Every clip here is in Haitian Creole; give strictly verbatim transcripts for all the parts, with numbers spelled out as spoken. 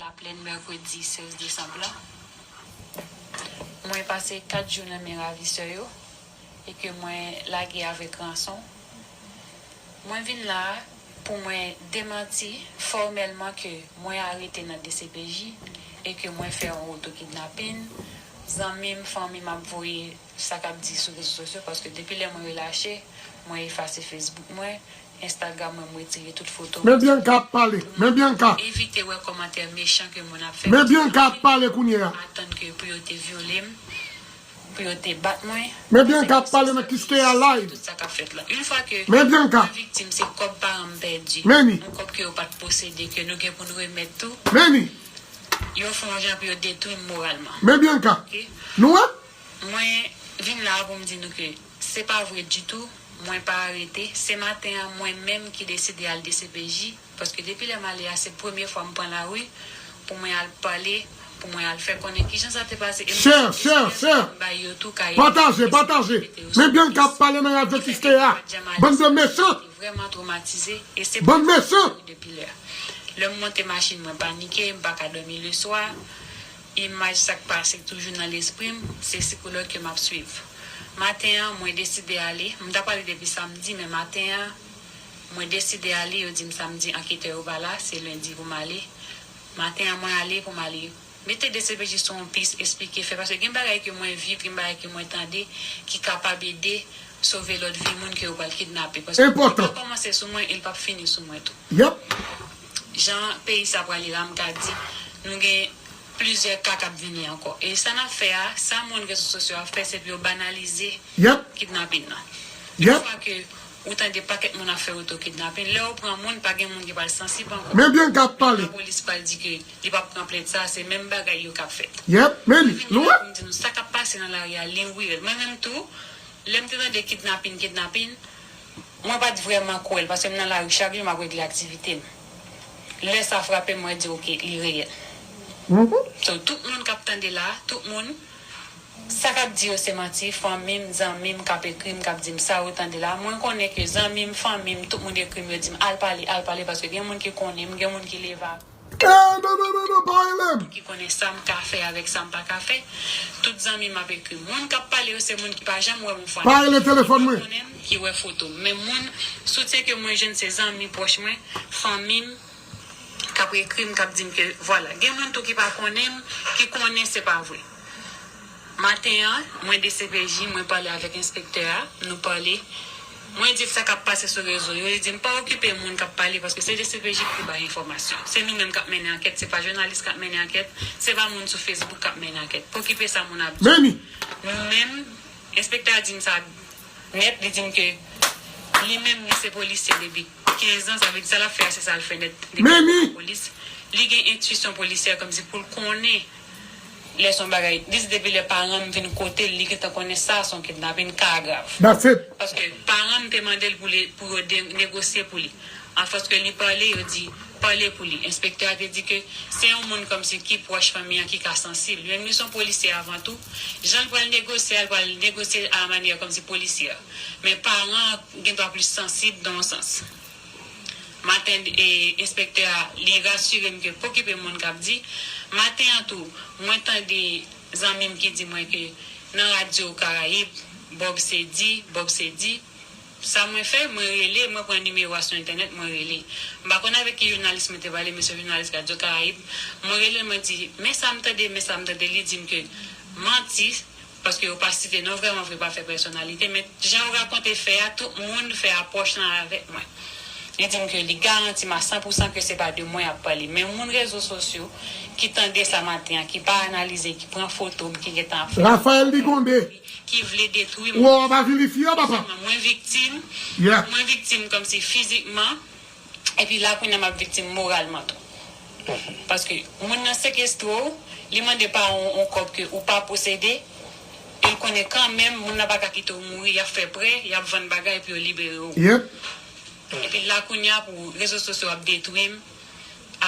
Laplèn mèkredi sèz desanm lan, mwen pase kat jou nan men ravisè yo e ke mwen lage avèk ranson. Mwen vin la a pou mwen demanti fòmèlman ke mwen arete nan D C P J e ke mwen fè yon oto kidnapin. Zanmi m, fanmi m ap voye sa k ap di sou rezo sosyo, paske depi lè mwen relache, mwen efase Facebook mwen, Instagram mwen, mwen retire tout foto. Men Bianca ap pale. Men Bianca. Evite wè kòmantè mechan ke moun ap fè. Men Bianca ap pale kounye a. Atann ke pou yo te vyole m, pou yo te bat mwen. Men Bianca ap pale nan Kiskeya live. Tout sa k ap fèt la. Yon fwa ke Men Bianca. Mwen viktim, se kòb paran m pèdi. Men ni. Yon kòb ke yo pa t posede, ke nou gen pou n remèt tou. Men ni. Yo fè yon jan pou yo detwi m moralman. Men Bianca. Ok? Nou wè? Mwen vin la a pou m di nou ke se pa vre ditou, mwen pa arete. Se maten an, mwen menm ki deside al D C P J, paske depi lè m ale a, se premye fwa m pran lari pou mwen al pale, pou mwen al fè konnen kijan sa te pase. E m Share, share, share. M bay yo tou kay Pataje, pataje. Men Bianca ap pale nan radyo Kiskeya. Bann de mechan. Vrèman twomatize e se Bann mechan. Depi lè a. Lè m monte machin, mwen panike, m pa ka dòmi leswa. Imaj sa k pase toujou nan lespri m, se sikològ ke m ap swiv. Maten an, mwen deside ale. M ta pral depi samdi, men maten an, mwen deside ale. Yo di m samdi, anketè yo pa la, se lendi pou m ale. Maten an, mwen ale pou m ale mete D C P J sou yon pis, esplike, fè, paske gen bagay ke mwen viv, gen bagay ke mwen tande ki kapab ede sove lòt vi moun ke yo pral kidnape. Paske Enpòtan. Li pa kòmanse sou mwen e li p ap fini sou mwen tou. Yep. Jan peyi sa prale la, m ka di, nou gen plizyè ka k ap vini ankò. E sa n ap fè a, sa moun rezo sosyo ap fè, se pou yo banalize Yep. kidnapin nan. Yep. Yon fwa ke ou tande pakèt moun ap fè oto kidnapin, lè yo pran moun, pa gen moun ki pral sansib ankò. Men Bianca ap pale. Lapolis pral di ke li p ap pran plent sa, se menm bagay yo k ap fèt. Yep, men li, nou wè? Pou m di nou, sa k ap pase nan lari a, li reyèl. Mwen menm tou, lè m te tande kidnapin, kidnapin, mwen pa t vrèman kwè l, paske m nan lari chak jou, m ap regle aktivite m. Lè sa frape m, mwen di, "Oke, li reyèl." Mhm. So, tout moun k ap tande la, tout moun, sa k ap di yo se manti, fanmi m, zanmi m k ap ekri m, k ap di m sa yo tande la. Mwen konnen ke zanmi m, fanmi m, tout moun ekri m, yo di m, "Al pale, al pale," paske gen moun ki konnen m, gen moun ki leve ak Eh, non, non, non, non, pa rele m. Ki konnen sa m ka fè avèk sa m pa ka fè. Tout zanmi m ap ekri m. Moun k ap pale yo se moun ki pa janm wè m yon fwa. Pa rele telefòn mwen. Ki konnen m, ki wè foto m. Men moun, soutyen ke mwen jwenn se zanmi pwòch mwen, fanmi m, k ap ekri m, k ap di m ke, vwala. Gen moun tou ki pa konnen m, ki konnen se pa vre. Maten an, mwen D C P J, mwen pale avèk enspektè a, nou pale. Mwen di l sa k ap pase sou rezo yo, li di m pa okipe moun k ap pale paske se D C P J ki pou bay enfòmasyon. Se nou menm k ap mennen ankèt, se pa jounalis k ap mennen ankèt, se pa moun sou Facebook k ap mennen ankèt. Pa okipe sa moun ap di. Men ni. Nou menm, enspektè a di m sa nèt, li di m ke li menm li se polisye depi kenz an, sa vle di sa l ap fè a se sa l fè nèt depi Men ni. Lapolis. Li gen entwisyon polisyè kòmsi pou l konnen lè s on bagay, dis depi lè paran m vin kote l, li gentan konnen sa s on kidnapin ka grav. That's it. Paske paran m te mande l pou li, pou yo de, negosye pou li. Afòs ke li pale, yo di, pale pou li. Enspektè a te di ke se yon moun kòmsi ki pwòch fanmi an ki ka sansib. Li menm li s on polisye avan tou. Jan l pral negosye a, l pral negosye a manyè kòmsi polisye a. Men paran an gen dwa plis sansib nan yon sans. Maten, e, enspektè a, li rasire m ke pa okipe moun k ap di. Maten an tou, mwen tande zanmi m ki di mwen ke nan Radyo Karayib, Bob se di, Bob se di. Sa mwen fè, mwen rele, mwen pran nimewo a sou entènèt, mwen rele. M pa konn avèk ki jounalis mwen te pale, men se jounalis Radyo Karayib. Mwen rele l, mwen di, men sa m tande, men sa m tande. Li di m ke manti, paske yo pa site non, vrèman vre, pa fè pèsonalite, men jan yo rakonte fè a, tout moun fè apwòch lan avèk mwen. Li di m ke li garanti m a san pou san ke se pa de mwen y ap pale. Men moun rezo sosyo ki tande sa maten an, ki pa analize, ki pran foto m, ki gentan ap fè Raphaël Digonde. Ki vle detwi m. Ou pa vilifye, papa. Mwen viktim. Yeah. Mwen viktim kòmsi fizikman. Epi la kounye a m ap viktim moralman tou. Paske moun nan sekestre w, li mande pa yon, yon kòb ke ou pa posede, e l konnen kanmenm moun nan pa ka kite w mouri, y ap fè prè, y ap vann bagay pou yo libere w. Yep. Epi la kounye a pou rezo sosyo ap detwi m,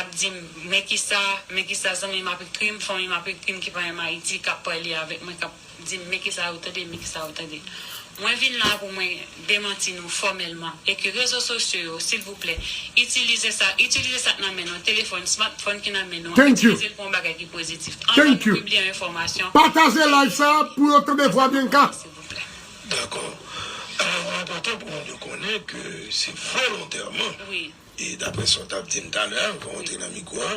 ap di m, men kisa, men kisa zanmi m ap ekri m, fanmi m ap ekri m ki pa menm Ayiti, k ap pale avèk mwen, k ap di m, men kisa yo tande, men kisa yo tande. Mwen vin la pou mwen demanti nou fòmèlman e ke rezo sosyo yo, silvouplè, itilize sa, itilize sa k nan men nou, telefòn, smartphone ki nan men nou, itilize l pou yon bagay ki pozitif. Anvan nou pibliye yon enfòmasyon, pataje live sa pou yo tande vwa Bianca. Silvouplè. Dakò. Alò, enpòtan pou moun yo konnen ke se volontèman, e daprè sa w t ap di m talè a, anvan w antre nan mikwo a,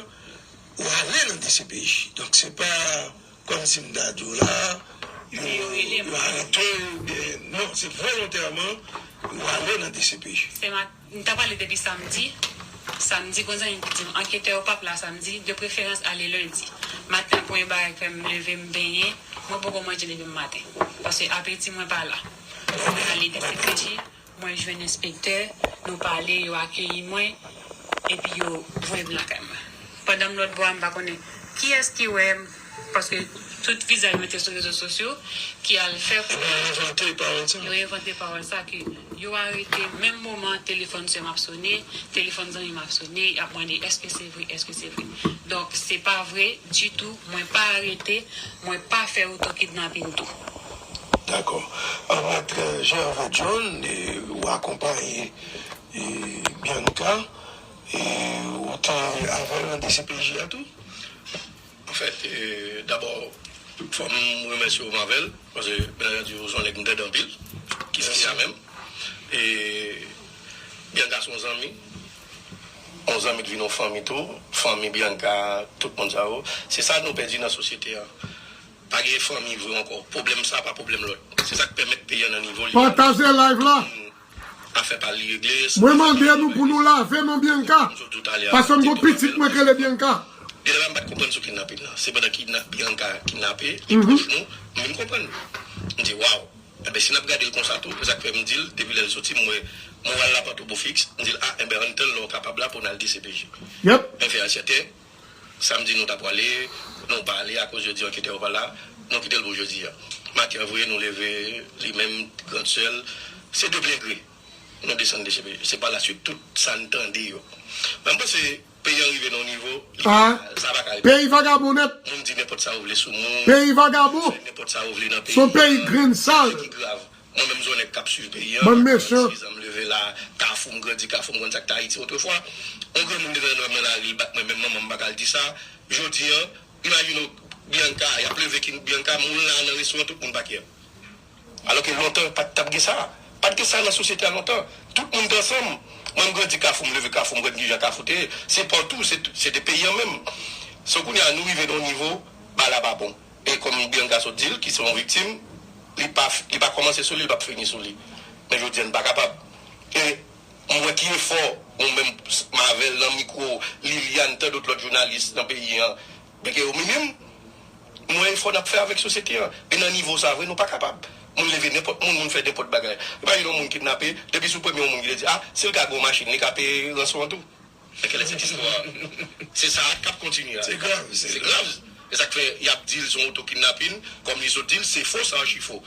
ou ale nan D C P J. Donk, se pa kòmsi m ta di w la, yo, yo arete w, oubyen, non, se volontèman, ou ale nan D C P J. Se mat-, m ta prale depi samdi. Samdi, gon zanmi m ki di m, anketè yo p ap la samdi, de preferans ale lendi. Maten, premye bagay k fè m leve, m benyen, mwen poko manje depi m maten. Paske apeti mwen pa la. Mwen ale D C P J, mwen jwenn enspektè, nou pale, yo akeyi mwen, epi yo voye m lakay mwen. Pandan m lòt bò a, m pa konnen kiyès ki wè m, paske tout vizaj mwen te sou rezo sosyo, ki al fè kou. Yo envante pawòl sa. Yo envante pawòl sa ke yo arete menm moman telefòn sè m ap sone, telefòn zanmi m ap sone, y ap mande èske se vre, èske se vre. Donk, se pa vre ditou, mwen pa arete, mwen pa fè oto kidnapin tou. Dakò. Mèt Gervais John, e, ou akonpaye, e, Bianca, e, ou te avè l nan D C P J a tou? Anfèt, e, dabò, fò m remèsye w, Marvel, paske, byen antandi, ou se yon nèg m tande anpil, ki se sa menm. E, Bianca se yon zanmi, yon zanmi ki vin yon fanmi tou, fanmi Bianca, tout moun sa yo. Se sa nou pèdi nan sosyete a. Pa gen fanmi vre ankò. Pwoblèm sa pa pwoblèm lòt. Se sa k pèmèt peyi a nan nivo li a. Pataje live la. Afè pa l li regle. Mwen mande nou pou nou lave non Bianca. Paske m gon pitit mwen k rele Bianca. Deja m pa t konprann sou kidnapin nan. Se pandan kidna-, Bianca kidnape, li pwòch nou, m vin konprann. M di, waw. Enben, si n ap gade l konsa tou, se sa k fè m di l, depi lè l soti, m wè moral la pa twò fiks, m di l, a, enben, ann tann lè w kapab la pou n al D C P J. Yep. Mwen fè a sèten, samdi nou ta prale, nou pa ale akoz yo di anketè yo pa la, nou kite l pou jodi a. Maten an vre, nou leve, li menm, grann sè l, se de ple gre. Nou desann D C P J. Se pa laswit tout sa n tande yo. Men m panse peyi an rive nan yon nivo, li pa, sa pa ka rete. Peyi vagabon nèt. Moun di nenpòt sa yo vle sou moun. Peyi vagabon. Fè nenpòt sa yo vle nan peyi an. Se yon peyi grenn sal. Sa ki grav. Mwen menm, se yon nèg k ap swiv peyi an. Bann mechan. Sèz an, m leve la, Kafou, m grandi Kafou, m konn sa k te Ayiti. Otrefwa, yon granmoun te nan mwen lari, li bat mwen, menm manman m pa ka al di sa. Jodi an, imajine w, Bianca, y ap leve ki Bianca, moun la nan restoran, tout moun pa kè. Alòske lontan, pa t ap gen sa. Pa t gen sa nan sosyete a lontan. Tout moun te ansanm. Mwen, m grandi Kafou, m leve Kafou, m konn kijan Kafou te ye. Se pa tou, se, se te peyi an menm. So, kounye a, nou rive nan yon nivo, bagay la pa bon. E kòm Bianca sot di l, ki se yon viktim, li pa, li pa kòmanse sou li, li p ap fini sou li. Men jodi a, n pa kapab. E m wè ki efò, ou menm, Marvel, nan mikwo, Liliane, tan dòt lòt jounalis nan peyi an, byen ke yo minim, m wè efò n ap fè avèk sosyete an. E nan nivo sa vre, nou pa kapab. Moun leve nenpòt moun, moun fè nenpòt bagay. Imajine yon moun kidnape, depi sou premye yon moun ki te di, a, si l ka gen yon machin, li ka peye ranson an tou. Kèlè sèt istwa? Se sa k ap kontinye a. Se grav, se grav. E sa k fè y ap di l se yon oto kidnapin, kòm li sot di l, se fo, se achi fo.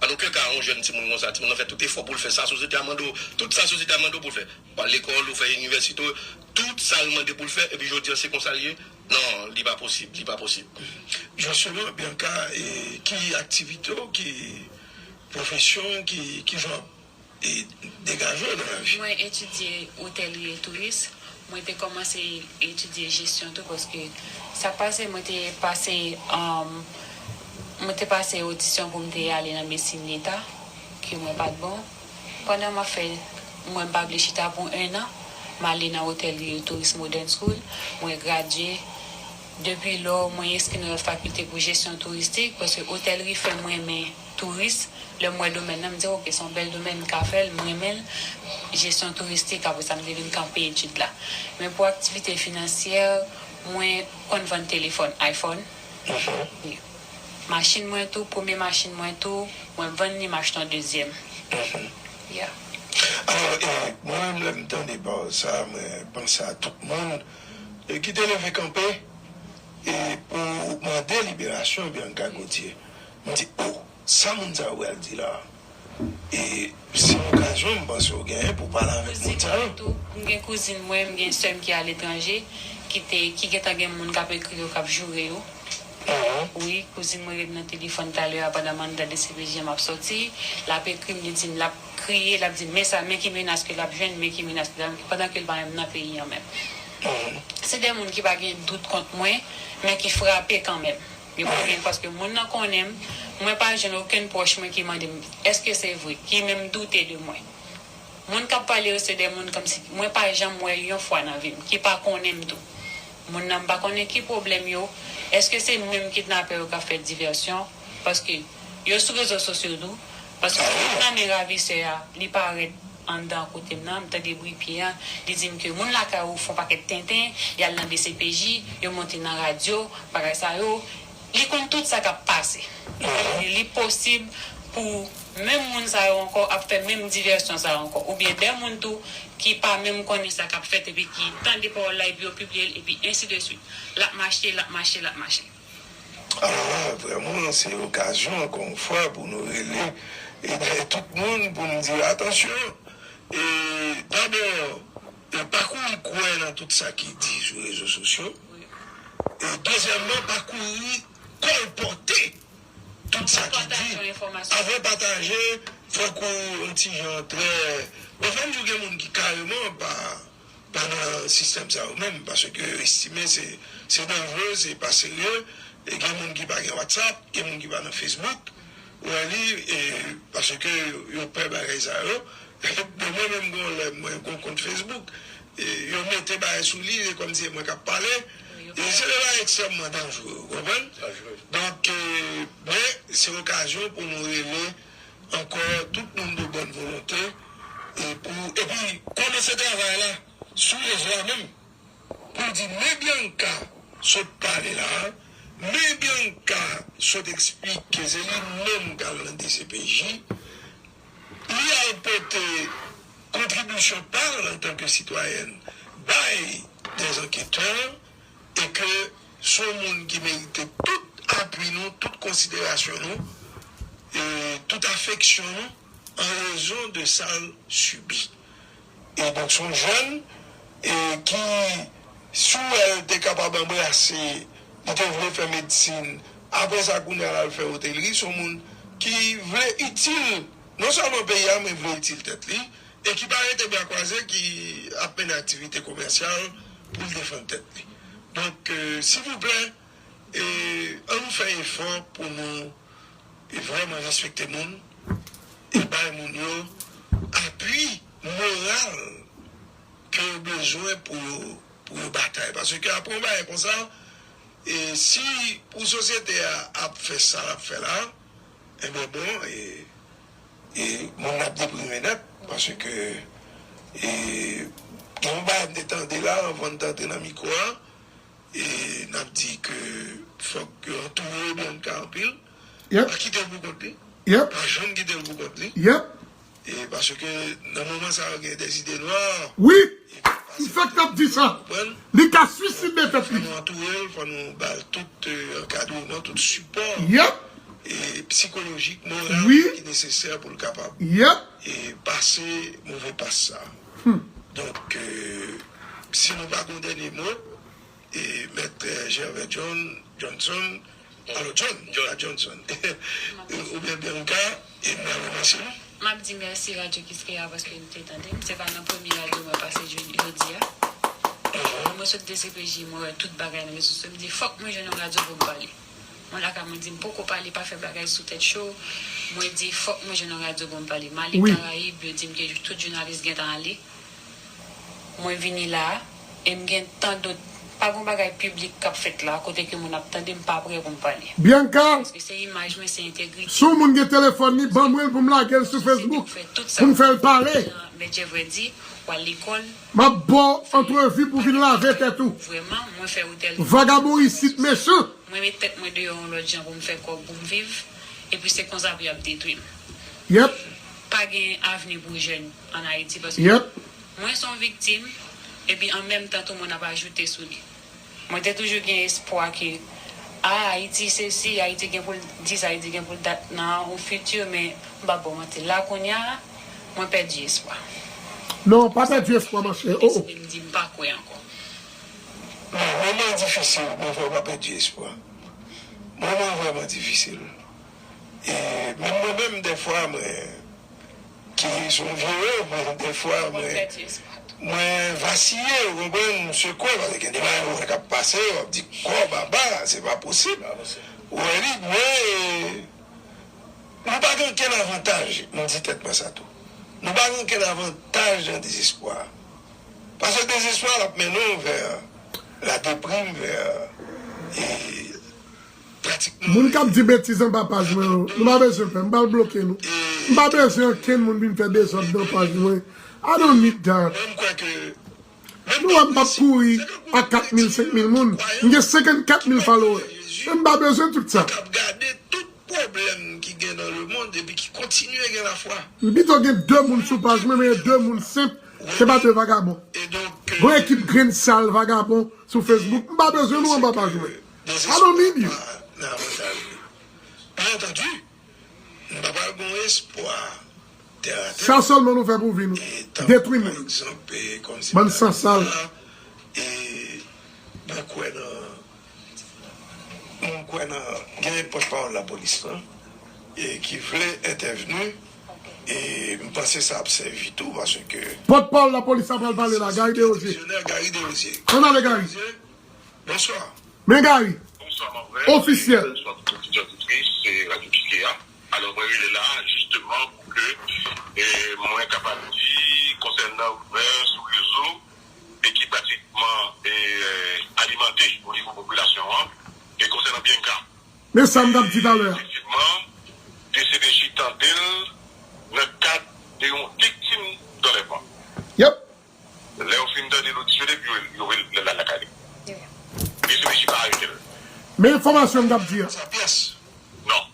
An okenn ka, yon jèn timoun konsa, timoun nan fè tout efò pou l fè sa sosyete a mande w, tout sa sosyete a mande w pou l fè. Ou al lekòl, ou fè inivèsite, tout sa l mande pou l fè, epi jodi an se konsa l ye. Non, li pa posib, li pa posib. Jisteman, Bianca, e, ki aktivite w, ki pwofesyon w, ki, ki jan w ap, e, degaje w nan lavi? Mwen etidye otèlri e touris. Mwen te kòmanse etidye jesyon tou, paske sa k pase, mwen te pase, um, mwen te pase odisyon pou m te ale nan medsin leta, ke mwen pa t bon. Pandan m ap fè, mwen pa vle chita pou en an, m ale nan otèlri e touris Modern School, mwen gradye. Depi lò, mwen enskri nan lòt fakilte pou jesyon touristik, paske otèlri fè m renmen touris. Lè m wè domèn nan, m di, oke, se yon bèl domèn, m ka fè l, m renmen l. Jesyon touristik, apre sa, m te vin kanpe etid la. Men pou aktivite finansyè, mwen konn vann telefòn, iPhone. Wi. Machin mwen tou, premye machin mwen tou, mwen vann li, m achte yon dezyèm. Yeah. Alò, e, mwen menm, lè m tande pawòl sa, mwen panse a tout moun, e, ki te leve kanpe, e, pou mande liberasyon Bianca Gauthier. M di, o, sa moun sa yo pral di la? E se yon okazyon m panse w genyen pou w pale avèk moun sa yo. Kouzin mwen tou, m gen kouzin mwen, m gen sè m ki aletranje, ki te, ki gentan gen moun k ap ekri yo, k ap joure yo. Wi, kouzin mwen rele nan telefòn talè a pandan m anndan D C P J an m ap sòti. L ap ekri m, li di m, l ap kriye, l ap di m, men sa, men ki menas ke l ap jwenn, men ki menas ke l ap jwenn, pandan ke l pa menm nan peyi an menm. Se de moun ki pa gen dout kont mwen, men ki frape kanmenm. Yo pa gen, paske moun nan konnen m, mwen pa jwenn okenn pwòch mwen ki mande m, èske se vre, ki menm doute de mwen. Moun k ap pale yo se de moun kòmsi mwen pa janm wè yon fwa nan vi m, ki pa konnen m tou. Moun nan m pa konnen ki pwoblèm yo, èske se menm kidnapè yo k ap fè divèsyon, paske yo sou rezo sosyo tou, paske youn nan men ravisè a, li parèt anndan kote m nan, m tande bri pye a, li di m ke moun lakay ou fè yon pakèt tenten, y al nan D C P J, yo monte nan radyo, bagay sa yo, li konn tout sa k ap pase. Li posib pou menm moun sa yo ankò ap fè menm divèsyon sa yo ankò. Oubyen de moun tou ki pa menm konnen sa k ap fèt epi ki tande pawòl la epi yo pibliye l epi ensi de swit. L ap mache, l ap mache, l ap mache. Alò la, vrèman, se okazyon, ankò yon fwa, pou nou rele e dèyè tout moun pou n di atansyon. E dabò, e pa kouri kwè nan tout sa ki di sou rezo sosyo. E dezyèmman, pa kouri kòlpòte tout sa ki di. Avan pataje, fòk ou yon ti jan trè. Bon, fò m di w gen moun ki kareman pa pa nan sistèm sa yo menm, paske yo estime se se danjre, se pa serye. E gen moun ki pa gen WhatsApp, gen moun ki pa nan Facebook. Ou wè li, e, paske yo pè bagay sa yo. Bon, mwen menm, gen yon lè mwen gen yon kont Facebook. E, yo mete bagay sou li, e kòmsi se mwen k ap pale. E se de bagay ekstrèmman danjre, ou konprann? Donk, e, men, se okazyon pou nou rele ankò tout moun de bòn volonte, e pou, epi kòmanse travay la sou rezo a menm, pou l di, men Bianca sot pale la, men Bianca sot eksplike se li menm k al nan D C P J, li al pote kontribisyon pa l antanke sitwayèn bay dè anketè, e ke se yon moun ki merite tout apui nou, tout konsiderasyon nou, e tout afeksyon nou, an rezon de sa l sibi. E donk, se yon jèn, e ki, si w wè l te kapab anbrase, li te vle fè medsin, apre sa, kounye a, l al fè otelri, se yon moun ki vle itil, non sèlman peyi a, men vle itil tèt li, e ki pa rete bra kwaze, ki ap mennen aktivite komèsyal pou l defann tèt li. Donk, e, silvouplè, e, ann nou fè efò pou nou e vrèman respekte moun, e bay moun yo apui moral ke yo bezwen pou yo, pou yo batay. Paske apre yon bagay konsa, e si pou sosyete a ap fè sa l ap fè la, enben bon, e, e moun nan ap deprime nèt, paske, e, gen yon bagay m te tande la, anvan n t antre nan mikwo a, e n ap di ke fòk yo antoure Bianca anpil. Pa kite l pou kont li. Pa janm kite l pou kont li. E paske nan moman sa yo gen dèzide nwa. Wi, m fèk t ap di sa. Li ka swiside tèt li. Fò nou antoure l, fò nou ba l tout, e, ankadreman, tout sipò, e sikolojik, moral ki nesesè pou l kapab, e pase move pas sa. Donk, e, si nou pa gen yon dènye mo, e, Mèt, e, Gervais John, Johnson, alò, John, pa Johnson, oubyen Bianca, e m ap remèsye nou. M ap di mèsi Radyo Kiskeya paske nou te tande m. Se pa nan premye radyo mwen pase jodi a. Lè mwen sot D C P J, mwen wè tout bagay nan rezo sosyo, m di fòk mwen jwenn yon radyo pou m pale. Mwen lakay mwen di m poko pale, pa fè bagay sou tèt cho. Mwen di fòk mwen jwenn yon radyo pou m pale. M ale Karayib, yo di m ke tout jounalis gentan ale. Mwen vini la a, e m gen tan dot, pa gen yon bagay piblik k ap fèt la, kote ke moun ap tande m, pa prè pou m pale. Bianca! Paske se imaj mwen, se entegrite. Si yon moun gen telefòn li, ban mwen l pou m lage l sou Facebook, pou m fè l pale. Jan Mèt Jèvre di, w al lekòl. M ap ba w antrevi pou w vin lave tèt ou. Vrèman, mwen fè otèl. Vagabon isit mechan. Mwen met tèt mwen deyò yon lòt jan pou m fè kòb pou m viv, epi se konsa pou y ap detwi m. Yep. Pa gen avni pou jèn ann Ayiti paske mwen se yon viktim, epi an menm tan tou moun ap ajoute sou li. Mwen te toujou gen espwa ke, a, Ayiti sesi, Ayiti gen pou l dis, Ayiti gen pou l dat nan yon fiti, men m p ap ba w manti, la kounye a, mwen pèdi espwa. Non, pa pèdi espwa, monchè. Oh, oh. M di m pa kwè ankò. Nan moman difisil, men fò w pa pèdi espwa. Moman vrèman difisil. E menm mwen menm, dèfwa, mwen, ki se yon vye wè, mwen, dèfwa, mwen, mwen vasiye, ou konprann, m sekwe, paske gen de bagay ou wè k ap pase, w ap di, "Kò baba, se pa posib." Ou wè li, men, nou pa gen okenn avantaj, m di tèt mwen sa tou. Nou pa gen okenn avantaj nan dezespwa. Paske dezespwa l ap mennen w vè la deprim, vè, e, pratikman. Moun k ap di betiz anba paj mwen yo, nou pa bezwen pè, m pral bloke nou. M pa bezwen okenn moun vin fè dezòd nan paj mwen. I don't need that. Mwen, m kwè ke Nou wè m p ap kouri a kat mil, senk mil moun. M gen senkannkat mil followers. Men m pa bezwen tout sa. K ap gade tout pwoblèm ki gen nan lemonn epi ki kontinye gen lafwa. M pito gen de moun sou paj mwen, men de moun senp, se pa de vagabon. Gon ekip grenn sal vagabon sou Facebook, m pa bezwen nou anba paj mwen. I don't need you. Nan avantaj li. Byen antandi, nou pa pral gon espwa tè atè. Sa sèlman nou fè pou vi nou. Detwi moun. Bann sansal. E mwen kwè nan, mwen kwè nan, gen pòtpawòl lapolis lan, e ki vle entèvni, e m panse sa ap sèvi tou, paske pòtpawòl lapolis la pral pale la, Gary Desrosiers. Ann ale, Gary. Bonswa. Men Gary. Bonswa, Marvel. Ofisyèl. Bonswa tout oditè, oditris, e, Radyo Kike a. Alò, mwen rele la, jisteman, pou ke, e, mwen kapab di, konsènan rimè sou rezo, e ki pratikman, e, alimante o nivo popilasyon an, e konsènan Bianca. Men sa m t ap di talè a. Efektivman, D C P J tande l nan kad de yon viktim danlèvman. Yep. Lè yo fin tande l odisyone, yo, yo voye l lakay li. D C P J pa arete l. Men enfòmasyon m t ap di a. Non.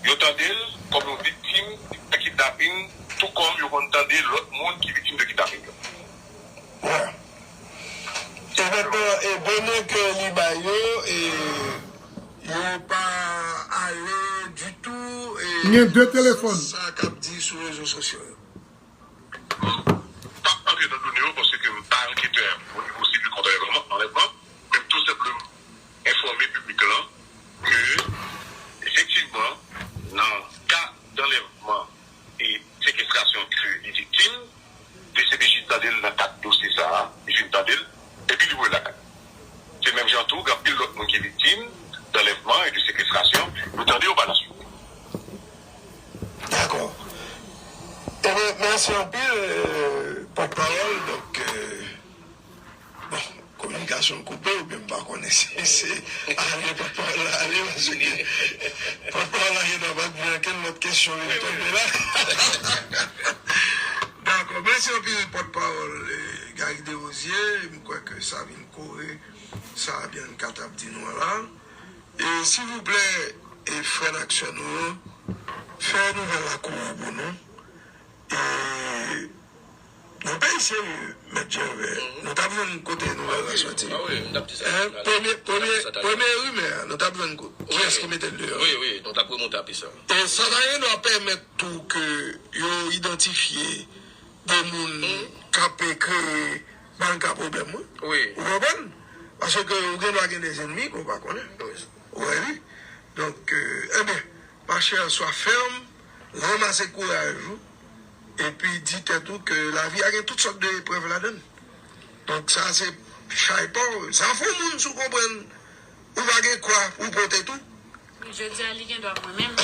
Yo tande l kòm yon viktim de kidnaping, tou kòm yo konn tande lòt moun ki viktim de kidnaping yo. Wè. E mentnan, e bonè ke li ba yo, e yo pa ale ditou, e gen de telefòn. Sa k ap di sou rezo sosyo yo. M p ap antre nan done yo paske m pa anketè o nivo sivil kont anlèvman, anlèvman, men m tou senpleman enfòme piblik lan ke, efektivman, nan ka danlèvman e sekestrasyon ke li viktim, D C P J tande l nan kad dosye sa a, li fin tande l, epi li voye l lakay. Se menm jan tou, gen anpil lòt moun ki viktim danlèvman e de sekestrasyon, nou tande yo pa nan suiv. Dakò. Ebyen, mèsi anpil, e, pòtpawòl. Donk, e, bon, kominikasyon koupe, oubyen m pa konnen si se ale pòtpawòl la ale, paske pòtpawòl la gentan pa t gen okenn lòt kesyon li tonbe la. Dakò, mèsi anpil pòtpawòl, e, Gary Desrosiers, m kwè ke sa vin kore sa Bianca t ap di nou an la. E, silvouplè, e, frè n ak sè nou yo, fè nouvèl la kouri pou nou. E, nan peyi serye, Mèt Gervais, nou t ap jwenn kote nouvèl la soti. Premye, premye, premye rimè a, nou t ap jwenn ko-, kiyès ki mete l deyò. Wi, wi, nou t ap remonte apre sa. E sa ta gen dwa pèmèt tou ke yo idantifye de moun k ap kreye Bianca pwoblèm, wi. Wi. Ou konprann? Paske ou gen dwa gen de zennmi ke w pa konnen. Wi. Ou wè li? Donk, e, ebyen, machè, swa fèm, ranmase kouraj ou, epi di tèt ou ke lavi a gen tout sòt de eprèv ladan l. Donk, sa se chay pa w. Sa fè w moun si w konprann ou pa gen kwa pou w pote tou. Jodi a, li gen dwa mwen menm,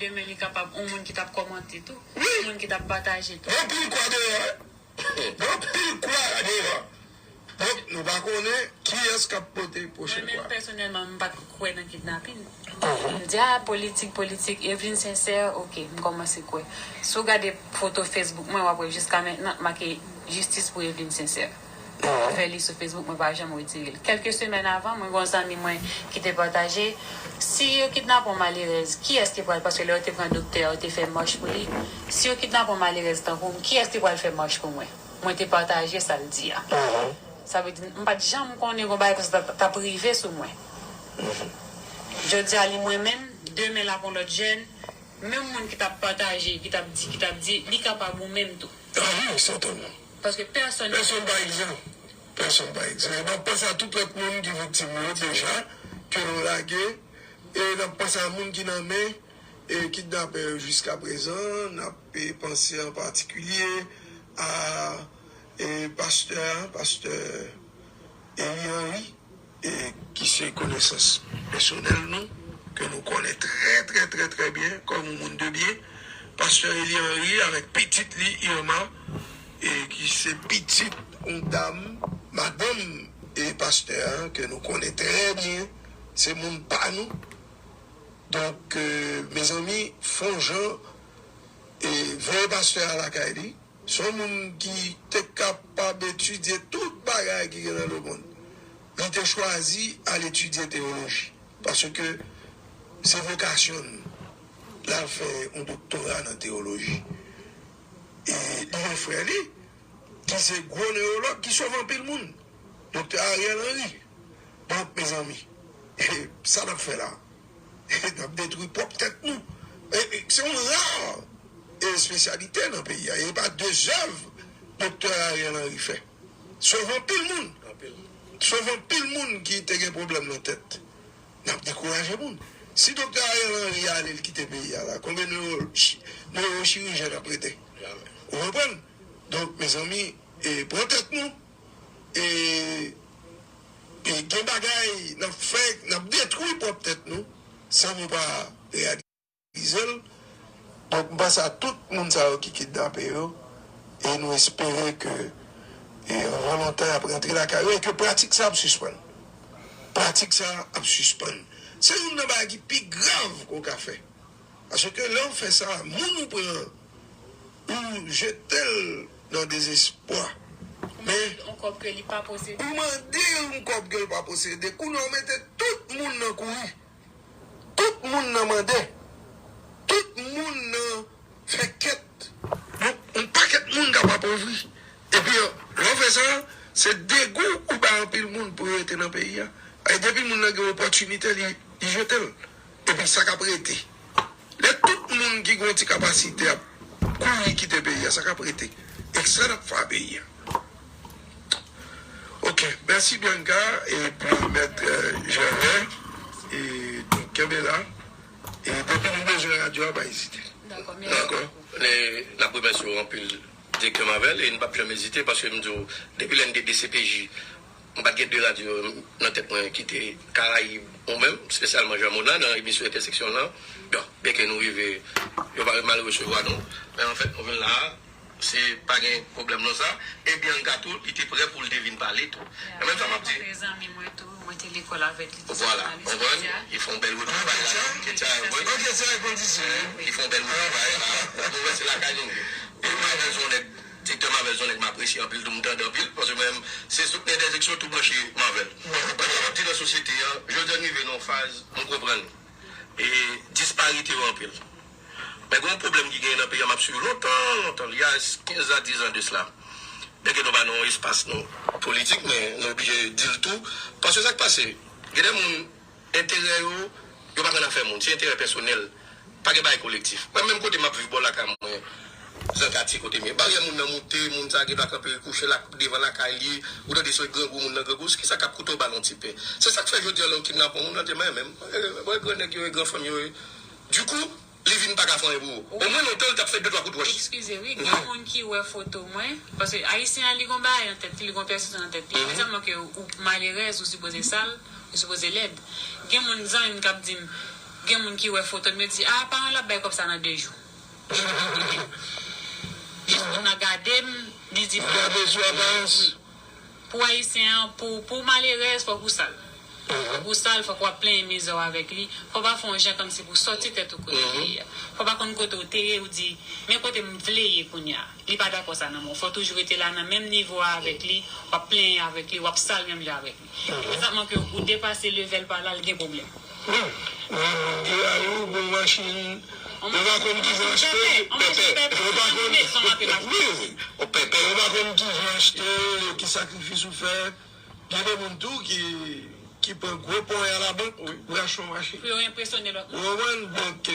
demen li kapab yon moun ki t ap kòmante tou, yon moun ki t ap pataje tou. Anpil kwa deyò, wi. Gen anpil kwa deyò. Donk, nou pa konnen kiyès k ap pote pwochen kwa. Mwen menm, pèsonèlman, m pa t kwè nan kidnapin. M di, a, politik, politik, Evelyne Sincère, oke, m kòmanse kwè. Si w gade foto Facebook mwen, w ap wè jiska mentnan, make jistis pou Evelyne Sincère. Fè li sou Facebook, mwen pa janm retire l. Kèlke semèn avan, mwen gen yon zanmi mwen ki te pataje, si yo kidnape yon malerèz, kiyès ki pral, paske lè yo te pran doktè a, yo te fè mach pou li. Si yo kidnape yon malerèz tankou m, kiyès ki pral fè mach pou mwen? Mwen te pataje sa l di a. Sa vle di, m pa t janm konnen gon bagay konsa t ap, t ap rive sou mwen. Jodi a, li mwen menm, demen l ap yon lòt jèn, menm moun ki t ap pataje, ki t ap di, ki t ap di, li kapab ou menm tou. A wi, sètènman. Paske pèsonn. Pèsonn pa egzan. Pèsonn pa egzan. E m ap panse a tout lòt moun ki viktim yo deja, ke nou lage, e n ap panse a moun ki nan men e kidnapè yo jiskaprezan. N ap e panse an patikilye a e pastè a, pastè Eli Henry, e ki se konesans pèsonèl nou, ke nou konnen trè, trè, trè, trè byen, kòm yon moun de byen, pastè Eli Henry avèk pitit li, Irma, e ki se pitit yon dam, madanm e pastè a, ke nou konnen trè byen, se moun pa nou. Donk, e, mezanmi, fè yon jan, e, veye pastè a lakay li. Se yon moun ki te kapab etidye tout bagay ki gen nan lemonn. Li te chwazi al etidye teyoloji. Paske se vokasyon l. L al fè yon doktora nan teyoloji. E li gen frè li, ki se gwo newològ, ki sove anpil moun. Doktè Ariel Henry. Donk, mezanmi, sa n ap fè la? N ap detwi pwòp tèt nou. E, e, se yon ra e, espesyalite nan peyi a. E pa de zèv Doktè Ariel Henry fè. Sove anpil moun. Anpil. Sove anpil moun ki te gen pwoblèm nan tèt. N ap dekouraje moun. Si Doktè Ariel Henry ale, l kite peyi a la, konbyen newo-, chi-, newochirijyen n ap rete? Jamè. Ou konprann? Donk, mezanmi, e, pran tèt nou. E, e gen bagay n ap fè, n ap detwi pwòp tèt nou, san nou pa reyalize l. Donk, m panse a tout moun sa yo ki kidnape yo, e nou espere ke, e, anvan lontan, y ap rantre lakay yo, e ke pratik sa ap sispann. Pratik sa ap sispann. Se youn nan bagay ki pi grav ke w ka fè. Paske lè w fè sa, moun ou pran, ou jete l nan dezespwa. Men, yon kòb ke li pa posede. Ou mande l yon kòb ke l pa posede. Kounye a, w mete tout moun nan kouri. Tout moun nan mande. Tout moun nan fè kèt. Yon, yon pakèt moun k ap apovri. Epi, lè w fè sa, se degou ou bay anpil moun pou yo rete nan peyi a. E depi moun nan gen opòtinite, li, li jete l. Epi sa k ap rete. Lè tout moun ki gen yon ti kapasite ap kouri kite peyi a, sa k ap rete? E sa n ap fè a peyi a? Ok, mèsi Bianca, epi mèt, euh, Gervais, e donk kenbe la. E depi nou bezwen radyo a, pa ezite. Dakò, mèsi. Dakò. N ap remèsye w anpil, Direktè Marvel, e n p ap janm ezite, paske m di w, depi lè n te D C P J, m pa t gen de radyo nan tèt mwen ki te Karayib, ou menm, espesyalman Jean Mona, nan emisyon Entèseksyon lan. Bon, byenke nou rive, yo pa mal resevwa nou, men anfèt, nou vin la a, se pa gen pwoblèm nan sa. E Bianca tou, li te prè pou l te vin pale tou. E menm sa m ap di. Mwen te zanmi mwen tou, mwen te lekòl avèk li tou. Vwala, konprann? Li fè yon bèl retwouvay la. Ketya, wi. Li fè yon bèl retwouvay la. Nou wè se lakay nou ye. E Marvel se yon nèg, Direktè Marvel se yon nèg m apresye anpil tou, m tande anpil, paske mwen menm, se sou Entèseksyon tou branche Marvel. Paske m ap di nan sosyete an, jodi a n rive nan yon faz, m konprann. E disparite yo anpil. Men gen yon pwoblèm ki genyen nan peyi a, m ap swiv lontan, lontan, il y a quinze à dix ans de cela. Byenke nou pa nan yon espas nou politik, men nou oblije di l tou. Paske sa k pase, gen de moun, enterè yo, yo pa konn afè moun, se enterè pèsonèl. Pa gen bagay kolektif. Mwen menm kote m ap viv bò lakay mwen, Zantati kote m ye, baryè moun nan moute, moun sa gen dwa kanpe kouche la, devan lakay li, ou tande se grangou moun nan grangou, kisa k ap koute w bal yon ti pen? Se sa k fè jodi a lè yo kidnape yon moun, nan te mwen menm, mwen gran nèg yo, gran fanm yo, dikou, li vin pa ka fè anyen pou ou. Omwen lontan, l t ap fè de twa kout wòch. Eskize, wi, gen moun ki wè foto mwen, paske Ayisyen an, li gon bagay nan tèt li, li gon pèsepsyon nan tèt li. Prezanman ke ou malerèz, ou sipoze sal, ou sipoze lèd. Gen moun, zanmi m k ap di m, gen moun ki wè foto m, yo di, "A, paran l ap bay kòb sa nan de jou." Jis moun nan gade m, li di, "Gade sou aparans." Wi. Pou Ayisyen an, pou, pou w malerèz, fòk ou sal. Fòk ou sal, fòk w ap plenyen mizè w avèk li. Fòk w pa fè yon jan kòmsi pou w sòti tèt ou kote li ye a. Fòk w pa konn kote w te ye, ou di, "Men kote m vle ye kounye a." Li pa dakò sa nan men w. Fò w toujou rete la nan menm nivo a avèk li, w ap plenyen avèk li, w ap sal menm jan avèk li. Prezanman ke ou depase level pa la, l gen pwoblèm. Wi, wi, wi, gen la yo, bon machin, yo pa konn kijan achte, pèpè, yo pa konn, wi, wi, pèpè, yo pa konn kijan achte, ki sakrifis ou fè. Gen de moun tou ki, ki pran gwo ponyè labank pou achte yon machin. Pou yo enpresyone lòt moun. Ou konprann? Donk, e,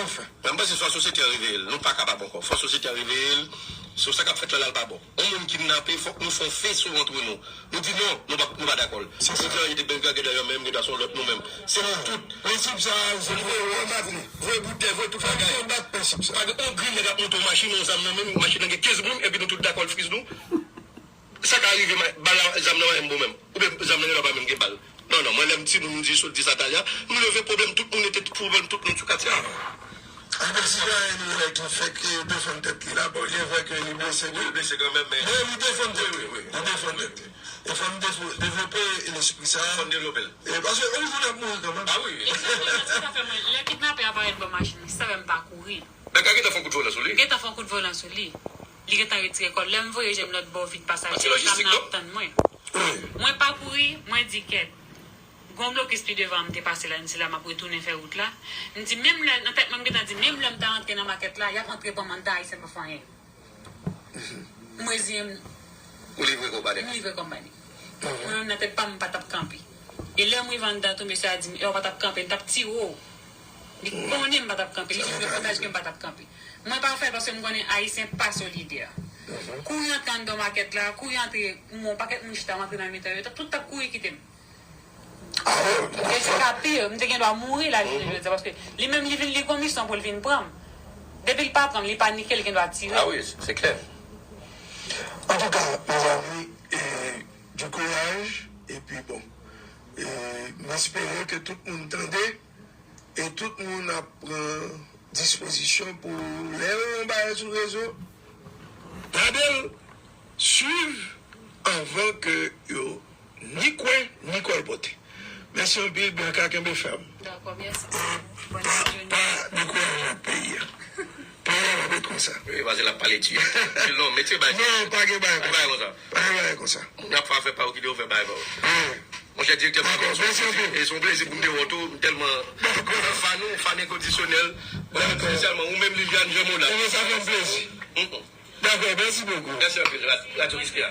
anfen. Men m panse fò sosyete an reveye l. Nou pa kapab ankò. Fò sosyete an reveye l. So, sa k ap fèt la, la, l pa bon. Yon moun kidnape, fòk nou fè yon faisceau antre nou. Nou di non, nou pa, nou pa dakò. Se sa. Jodi a, yo te bèl gagè dèyè menm, gen dwa se yon lòt nou menm. Se nou tout. Prensip sa, se pou yo konbat li. Voye boutèy, voye tout bagay. Konbat prensip sa. Pa gen yon grenn nèg ap monte yon machin, yon zam nan men, machin nan gen kenz moun, epi nou tout dakò l friz nou. Sa ka rive, ma- bal la, zam nan pa menm bon menm. Oubyen zam nan gen dwa pa menm gen bal. Non, non, mwen lè m timoun, m di sot di sa talè a, m leve pwoblèm tout moun, mete pwoblèm tout moun sou katye a. Anpil sitwayen nou wè ki fèk defann tèt li la, bon, byen vre ke li blese tou. Li blese kanmenm, men men li defann tèt li. Wi, wi, wi. Li defann tèt li. E fò n devlo- devlope lespri sa. Fò n devlope l. E paske yon jou n ap mouri kanmenm. Ah wi. Egzakteman, se sa k fè mwen, lè kidnapè a parèt bò machin li, se sa fè m pa kouri. Nèg la gentan fè yon kout volan sou li. Gentan fè yon kout volan sou li. Li gentan retire kò l. Lè m voye je m lòt bò vit pasaje, zam nan ap tann mwen. Wi. Mwen pa kouri, mwen di kèt. Gon blokis pi devan an, m te pase la, m di se la m ap retounen fè wout la. M di menm lè, nan tèt mwen, m gentan di menm lè m ta rantre nan makèt la, y ap antre pran m anndan, Ayisyen pa fè anyen. M reziyen m. Ou livre kò w ba nèg. M livre kò m ba nèg. Mwen menm nan tèt pa m, m pa t ap kanpe. E lè m rive anndan tou, mesye a di m, e w pa t ap kanpe, m t ap tire w. Li konnen m pa t ap kanpe, li jis rekonèt ke m pa t ap kanpe. Mwen pa fè l paske m konnen Ayisyen pa solidè. Kouri antre anndan makèt la, kouri antre, m wè yon pakèt moun chita, m antre nan mitan yo, tout t ap kouri kite m. E se ka pi, m te gen dwa mouri la jounen jodi a, paske li menm li vin, li gon misyon pou l vin pran m. Depi l pa pran m, li panike, li gen dwa tire. Ah wi, se klè. Antouka, mezanmi, e, du courage, epi bon, e, m espere ke tout moun tande, e tout moun ap pran dispozisyon pou lè yo wè yon bagay sou rezo, gade l, swiv anvan ke yo ni kwè, ni kòlbòte. Mèsi anpil, Bianca, kenbe fèm. Dakò, mèsi. E pa, pa dekouraje ak peyi a. Peyi a va ret konsa. Wi, paske l ap pale di. Non, mete bay. Non, pa gen bagay konsa. Pa gen bagay konsa. Moun ap fè afè pa yo, kite yo fè bagay pa yo. Monchè direktè, dakò, mèsi anpil. E se yon plezi pou m te wè w tou, m tèlman fan ou, fan enkondisyonèl. Espesyalman ou menm, Liliane, Jean Monat. Ebyen, sa fè m plezi. Dakò, mèsi bokou. Mèsi anpil, Radyo Riske a.